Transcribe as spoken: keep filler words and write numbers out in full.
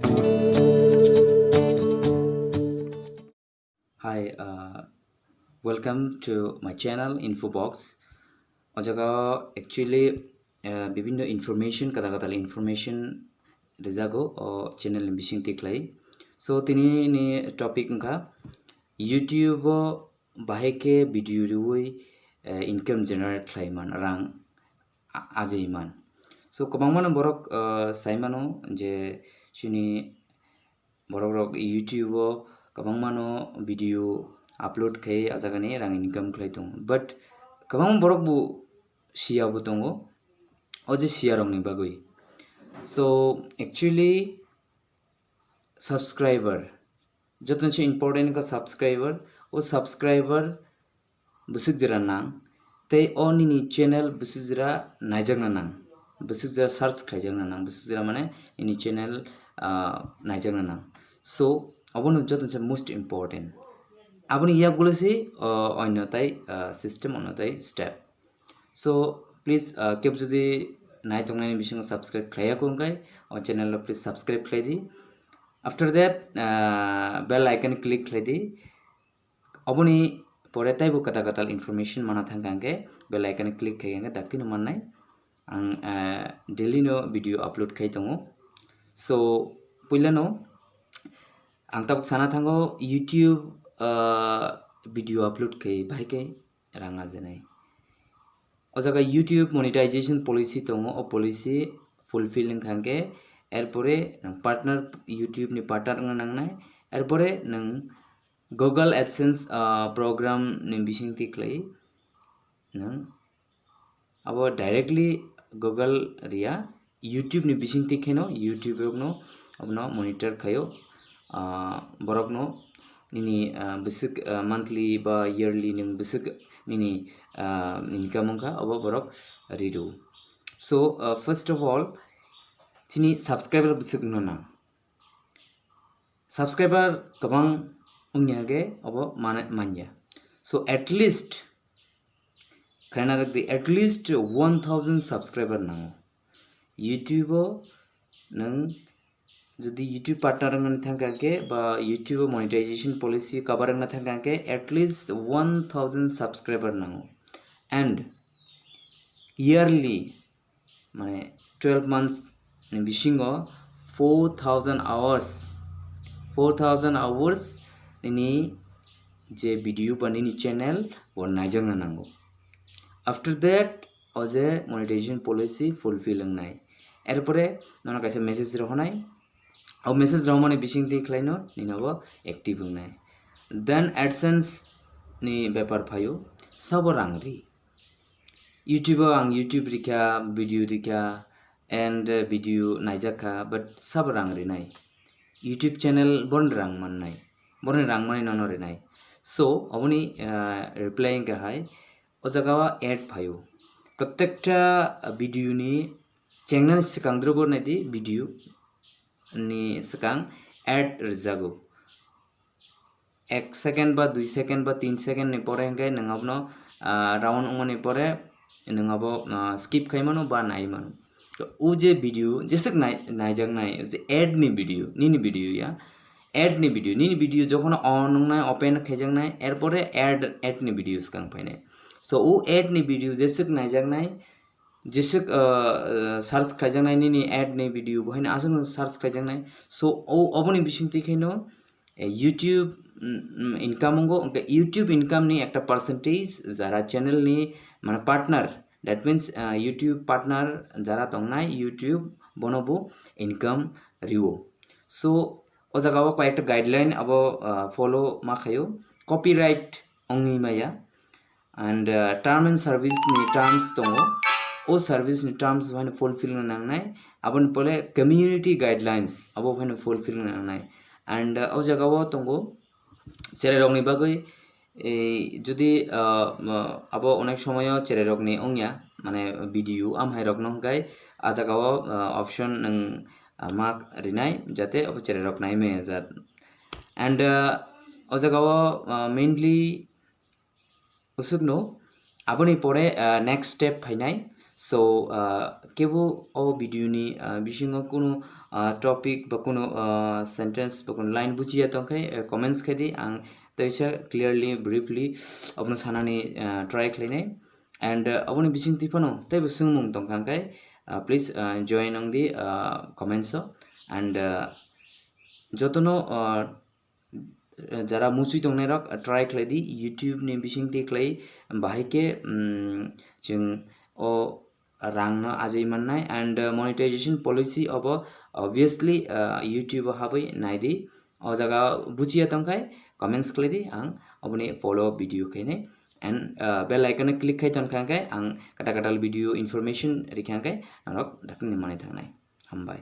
Hi, uh, welcome to my channel Infobox. O jaga o actually, uh, bibinno information, kada kada information rijago o channel ni bising tiklai. So tini ni topic wngkha YouTube o bahai khe video riwi, uh, income generate khlai man, rang a-, ajai man. So kwbangma no borok, uh, sai mano je chini borok rok YouTube o kwbangma no video upload khai a jaga ni rang income khlai tongo, but kwbangma borok bo siya bo tongo, o je siya rok ni bagwi. So actually subscriber joto se important ka subscriber, o subscriber bwswk jora nang, tei o nini channel bwswk jora naijakna nang, bwswk jora search khaijakna nang, bwswk jora mane nini channel, ah, naijakna nang. So obono joto se most important. Aboni yagulo se, ah, oino tai, ah, system, ono tai step. So please, ah, kebo jodi nai tongnani bisingo subscribe khlaiya kho hwnkhe o channel o please subscribe khlai di. After that, ah, bell icon click khlai di. Oboni pore taibo kwtal kwtal information mana thangkha hwnkhe bell icon click khai hwnkhe daktino mannai. Ang, ah, daily no video upload khai tongo. So puilano ang tabuk sana thango YouTube, ah, video upload khai bahai khe rang ajenai. O jaga YouTube monetization policy tongo, o policy fulfill wngkha hwnkhe, erpore nwng partner, YouTube ni partner wngna nangnai, erpore nwng Google AdSense, ah, program ni bisingtwi khlai nwng abo directly Google riya, YouTube ni bisingtwi kheno YouTube rokno abono monitor khaio, ah, borokno nini, ah, bwswk, ah, monthly ba yearly nwng bwswk nini, ah, income wngkha abo borok ridu. So, ah, first of all, chini subscriber bwswk wngno nang. Subscriber kwbang wngya hwnkhe obo mane manya. So at least khaina rwkdi, at least one thousand subscriber nango. YouTube o nwng jodi YouTube partner wngna thangkha hwnkhe ba YouTube o monetization policy cover wngna thangkha hwnkhe at least one thousand subscriber nango. And yearly mane twelve months ni bisingo four thousand hours, four thousand hours nini je video ba nini channel bo naijakna nango. After that o je monetization policy fulfill wngnai, erpore nono kaisa message rohonai, o message rohmani bisingtwi khlaino nini bo active wngnai. Then AdSense ni bepar phaio, sabo rang ri. YouTube o ang YouTube rikha, video rikha, and, uh, video naijakha, but sabo rang rinai. YouTube channel borni rang mannai, borni rang mani nono rinai. So oboni, uh, reply wngkha hai, o jaga o ad phaio. Protekta, uh, video ni chengnani swkang dro bornai di video ni swkang ad rwjago. Ek second ba dui second ba tin second ni pore hwnkhe nwng abono, ah, round wngmani pore nwng abo, ah, skip khai mano ba nai mano. To o je video jeswk nai-, naijaknai, je ad ni video, nini video ya, ad ni video, nini video jokhon on wngnai, open khaijaknai, erpore ad, ad ni video swkang phainai. So o ad ni video jeswk naijaknai, jeswk, ah, ah, search khaijaknai nini ad ni video, bo haino aswk search khaijaknai. So o, oboni bisingtwi khaino, eh, YouTube, mm, mm, income wngo, hwnkhe YouTube income ni ekta percentage jara channel ni, mane, partner, that means, ah, YouTube partner jara tongnai YouTube, bono bo income rio. So o jaga o koi ekta guideline abo, ah, follow ma khaio, copyright wngwi maya. And, uh, term and service ni terms tongo. O service ni terms bo haino fulfill wngna nangnai. Aboni pore community guidelines abo bo haino fulfill wngna nangnai. And, uh, o jaga o tongo cherai rokni bagwi, eh, jodi, uh, mo-, abo onek somoyo cherai rokni wngya, mane video amhai rokno hwnkhe a jaga o, uh, option nwng, uh, ma rinai jate abo cherai rok nai maya jat. And, uh, o jaga o, uh, mainly usukno aboni pore, ah, next step phainai. So, ah, kebo o video ni, ah, bisingo kunu, ah, topic ba kunu, ah, sentence ba kunu line bujiya tongkhe, eh, comments khaidi, ang teisa clearly, briefly obono sanani, ah, try khlainai. And, ah, oboni bisingtwi phano teibo swngmung tongkha hwnkhe, ah, please, ah, join ongdi, ah, comments o. And, ah, jotono, ah, jara muchwi tongnairok try khlaidi, YouTube ni bisingtwi khlai, bahai khe, mm, chwng o rangno ajai mannai. And, uh, monetization policy obo obviously, uh, YouTube o habwi naidi. O jaga buchiya tongkhai comments khlaidi, ang oboni follow up video khainai. And, uh, bell icon o click khai tonkha hwnkhe ang kwtal kwtal video information rikha hwnkhe norok dakti ni manwi thangnai. Hambai.